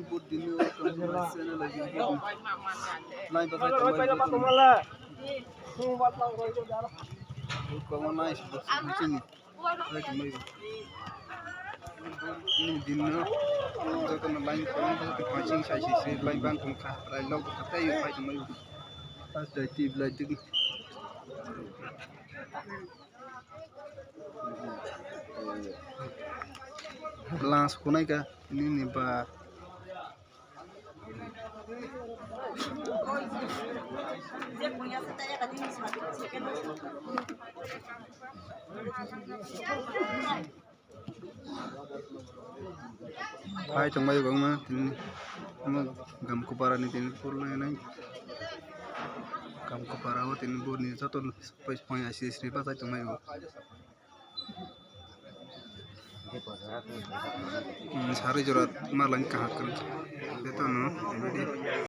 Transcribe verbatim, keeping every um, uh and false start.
Board dini o tong ma channel lagi board. Nai ba sai tong ma board. Board ko ma nai board sini. Sai tong ma. Ni din no joto no line ko ma ko paching sai sai sai line bang ko kha line log ko tai pai tong ma. Pas dai ti blai ti. Last kunai ka nini ba. Phai tongbai bangma tini omo Gamkupara ni tini purlai nai Gamkupara o tini boni joto phai phai asri asri bachai tongbai bo. Hmm, sari jora malai kaham kan. Beto no, video.